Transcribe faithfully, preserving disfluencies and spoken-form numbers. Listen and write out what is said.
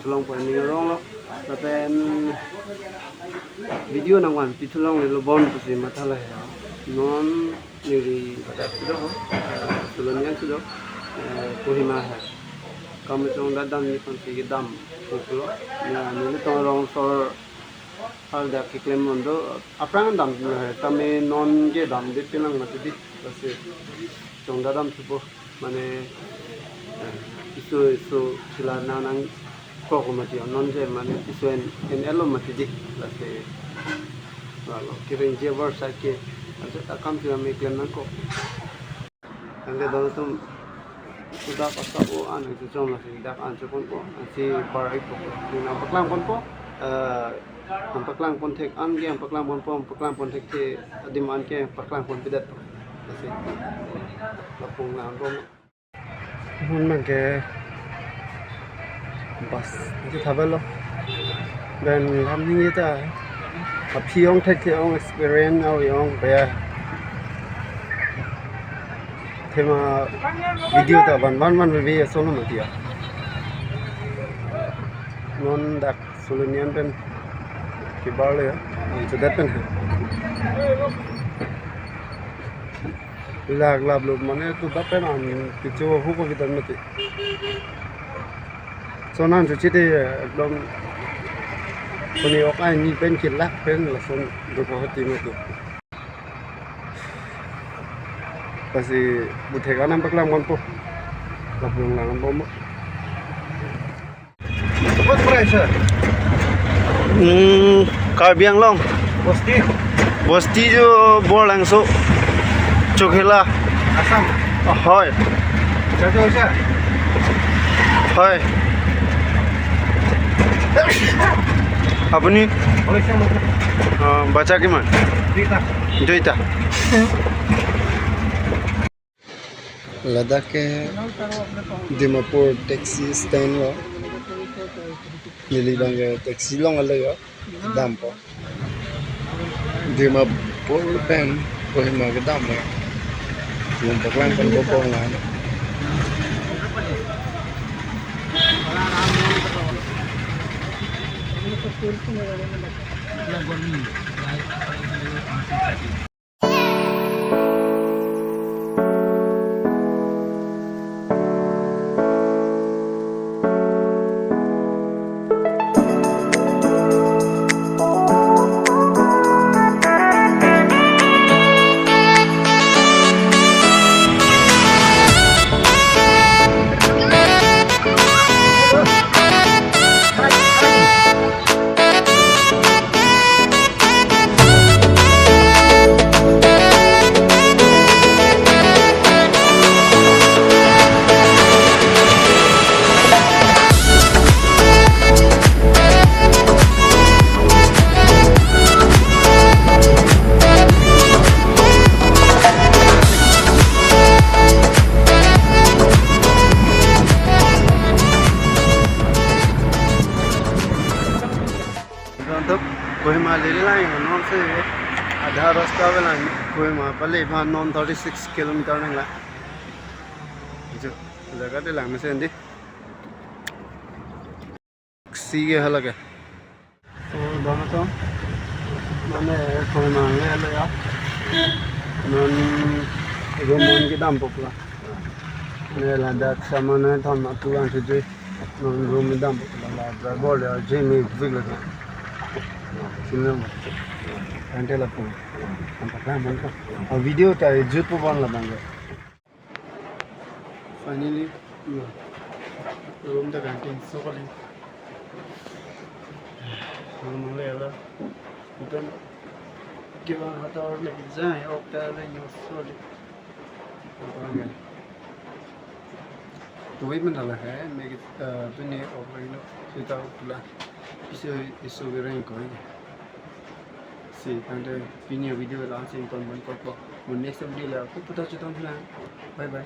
Long pen ning arong lo, lapen video nangvanpi thu longlelo bon pusi matha lahei. Non neli dak sudo ho, eh, Solonian sudo, eh, Kohima he. Kam chongdat dam ni pansi kedam koklo. Ya, nelitum rong sor hal dak keklem mondo. Aphrang dam he, tame non ke damde pinang mati di. Lasi chongdat dam supo. Mane, eh, iso iso sila nang nangkok mati, non je mane iso en, en elo mati di, lasi, lalo, kereng je versa ke, anse ta kam sila me klem nangkok. Anke don atum suda pasa o an itu chom lasi dak an chokon po, ansi bar ai po, nang paklang pon po, eh, nang paklang pon thek an ke, nang paklang pon po, nang paklang pon thek ke, adim an ke paklang pon pidet po. Lasi, lapung lang po. Hun bang ke bus ke thabelo. Dan lam ni ta. Aphi ong thek ke ong experience au ong kaya. Thema video ta ban ban ban be solo mati ya. Non dak Solonian pen kebar le ya. Anchot det pen he. Lak lap lo mane tu dap pen an kecho hu ko kitan mati. So nan chuchi te ekdom soni ok ai ni pen kelak pen lason do ko hati mati. Lasi bu thek an nang paklang pon po. Lapung lang pon po. What price, sir? Hmm, Karbi Anglong. Bosti? Bosti jo Borlangso. Chokhela. Assam? হয়। চাচা হৈছে? হয়। আপুনি? হৈছে মোৰ। অ, বাচ্চা কিমান? দুইটা। দুইটা। Ladak ke Dimapur taxi stand lo. Neli bang ke taxi long ale yo. Dampo. Dimapur pen Kohima kedam lo. Lum paklang pen bopong lang. Untuk Kohima lele lang, non se adha rasta avelang, Kohima pale aphan non thirty six kilometer nang la. Itu jaga de lang mesen di. Sige halake. So, don atum, mane Kohima le le ya. Non room kedam pokla. Ne ladak saman thom atu an sujui. Non room kedam pokla, la driver le jimi vik lake. Sini mo. Ante la pun. Ampak kan man ko. A video ta jut po ban la bang. Finally, room ta kantin so kali. Room le ala. Itum kiba hatar le jai ok ta le yo so le. Tuwi man la hai, me, eh, pini ok le no. Sita pula. Isu, isu bereng ko. Si, tangte pini video la sing ton ban kokpo. Mo next video la ko putar chuton na. Bye bye.